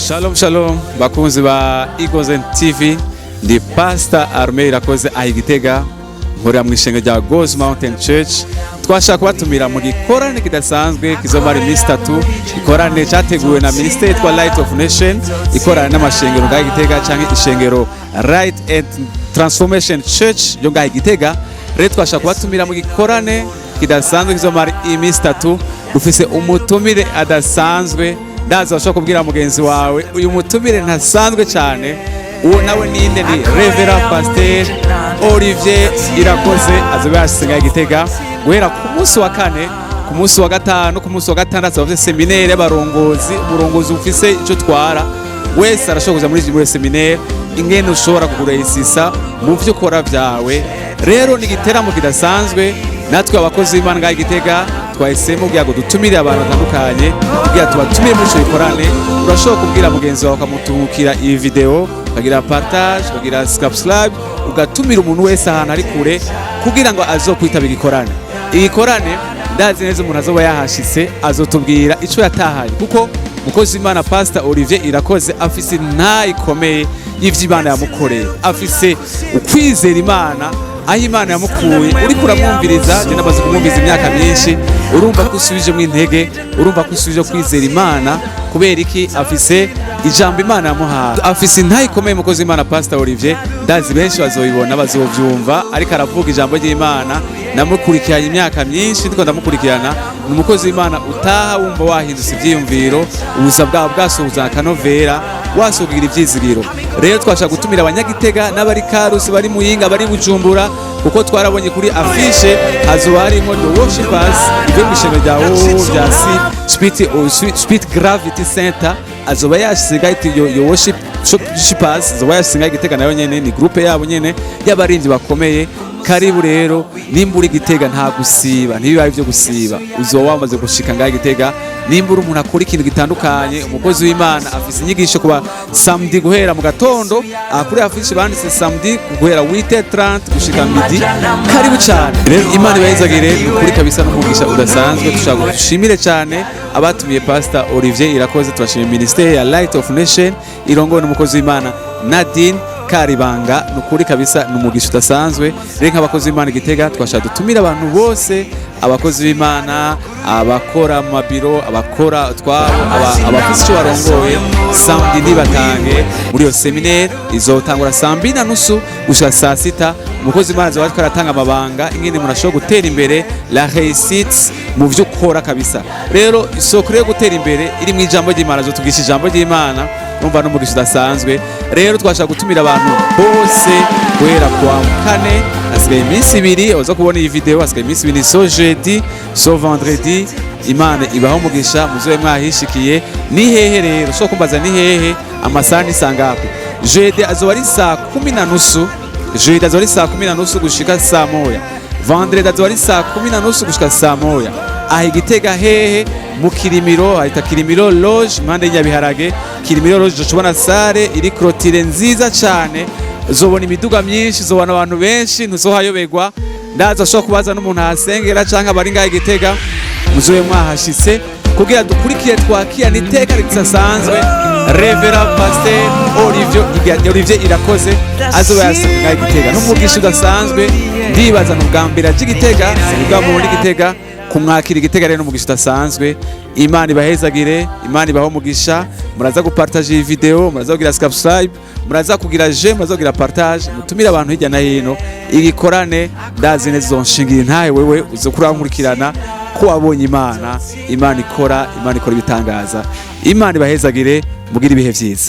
Shalom shalom, bakunzi ba Eagles TV. Ndi Pastor Armel Irakoze aho Igitega, nkorera mu ishengero rya God's Mountain Church. Twashaka kubatumira mu gikorane kidasanzwe kizomara iminsi 3, ikorane cyateguwe na ministeri yitwa Light of Nation, ikorana n'amashengero ngaho Igitega, canke ishengero Light and Transformation Church yo ngaho Igitega. Rero twashaka kubatumira mu gikorane kidasanzwe kizomara iminsi 3. Dufise umutumire adasanzwe. Ndaza bashobora kubwira mugenzi wawe, uyu mutumire ntasanzwe cyane. Uwo nawe ninde? Ni Reverend Pasteur Olivier Irakoze. Azoba yashize Igitega guhera ku munsi wa kane, ku munsi wa gatanu, ku munsi wa gatandatu bafite séminaire y'abarongozi. Umurongozi ufise icyo twara wese arashobora kuza muri séminaire, ingene ushobora kuguresisa mu byo ukora byawe. Rero ni igiteramo kidasanzwe. Natwe abakozi b'Imana ngaha Igitega twahisemo kugira ngo dutumire abantu batandukanye, kugira tubatumire muri ico gikorane. Urashobora kubwira mugenzi wawe, ukamutumukira iyi video, ukagira partage, ukagira subscribe, ugatumira umuntu wese ahantu ari kure kugira ngo azokwitaba igikorane. Igikorane, ndazi neza umuntu azoba yahashitse azotubwira ico yatahanye, kuko umukozi w'Imana Pastor Olivier Irakoze afise intahe ikomeye y'ivyo Imana yamukoreye, afise ukwizera Imana, aho Imana yamukuye. Uriko uramwumviriza, je namaze kumwumviriza imyaka myinshi, urumva ko usubijemo intege, urumva ko usubije kwizera Imana. Kubera iki? Afise ijambo Imana yamuhaye, afise intahe ikomeye. Umukozi w'Imana Pastor Olivier, ndazi benshi bazoyibona, bazovyumva ariko aravuga ijambo ry'Imana. Namukurikiranye imyaka myinshi, ndiko ndamukurikirana. Ni umukozi w'Imana utaha wumva wahindutse ivyiyumviro, ubuzima bwawe bwasuhuza akanovera, wasugira ivyizigiro. Rero twashaka gutumira abanyagitega n'abari Karusi, bari Muyinga, bari Bujumbura, kuko twarabonye kuri affiche hazoba harimo the worshipers ibyo mu ishengero rya O rya C Spirit Gravity Center. Azoba yasiga yo worshipers, azoba yasiga Igitega, nayo nyene ni groupe yabo nyene y'abarinzi bakomeye. Karibu rero, nimba uri Gitega nta gusiba, ntibibaye ibyo gusiba, uzoba wamaze gushika ngaho Gitega. Nimba uri umuntu akora ikintu gitandukanye, umukozi w'Imana afise inyigisho kuba samedi guhera mu gatondo. Aha kuri affiche banditse samedi guhera 8h30 gushika midi. Karibu cyane rero, Imana ibahezagire. Ni ukuri kabisa n'umugisha udasanzwe. Dushaka dushimire cyane abatumiye Pastor Olivier Irakoze. Turashimira ministeri ya Light of Nation irongowe n'umukozi w'Imana Nadine Karibanga. Ni ukuri kabisa ni umugisha udasanzwe. Rero nk'abakozi b'Imana Igitega twashaka dutumira abantu bose, abakozi b'Imana, abakora mu mabiro, abakora twabo, abafise icyo barongoye, samedi ntibatange muri iyo séminaire. Izotangura saa 2:30 gushika saa 6. Umukozi w'Imana azoba ariko aratanga amabanga ingene umuntu ashobora gutera imbere, la réussite mu vyo ukora kabisa. Rero isoko yo gutera imbere iri mu ijambo ry'Imana, azotugisha ijambo ry'Imana. Urumva n'umugisha udasanzwe. Rero twashaka gutumira abantu bose guhera kuwa kane, hasigaye iminsi 2. Uza kubona iyi video hasigaye iminsi 2, ce jeudi, ce vendredi. Imana ibaho umugisha, muzobe mwahishikiye. Ni hehe rero? Ushobora kumbaza ni hehe, amasaha ni saa ngapi? Jeudi azoba ari saa 10:30, jeudi azoba ari saa 10:30 gushika saa 1, vendredi azoba ari saa 10:30 gushika saa 1. Aha Igitega hehe? Mu Kirimiro, hahita Kirimiro Lodge, impande y'Inyabiharage. Kirimiro Lodge ushobona salle iri clôturée nziza cyane, uzobona imiduga myinshi, uzobona abantu benshi, ntuzohayoberwa. Ndaza ushobora kubaza n'umuntu ahasengera canke abari ngaho Igitega. Muzobe mwahashitse kugira dukurikire twakirane iteka ridasanzwe Reverend Pasteur Olivier Irakoze azoba yasabwe ngaho Igitega. N'umugisha udasanzwe, ndibaza ni ubwa mbere aje Igitega, si ubwa mubona Igitega. Kumwakira Igitega rero n'umugisha udasanzwe. Imana ibahezagire, Imana ibahe umugisha. Muraza gupartager iyi video, muraza kugira subscribe, muraza kugira j'aime, muraza kugira partage, mutumire abantu hirya na hino. Igikorane ndazi neza uzonshingira intahe, wewe uzokurankurikirana ko wabonye Imana, Imana ikora, Imana ikora ibitangaza. Imana ibahezagire, mugire ibihe vyiza.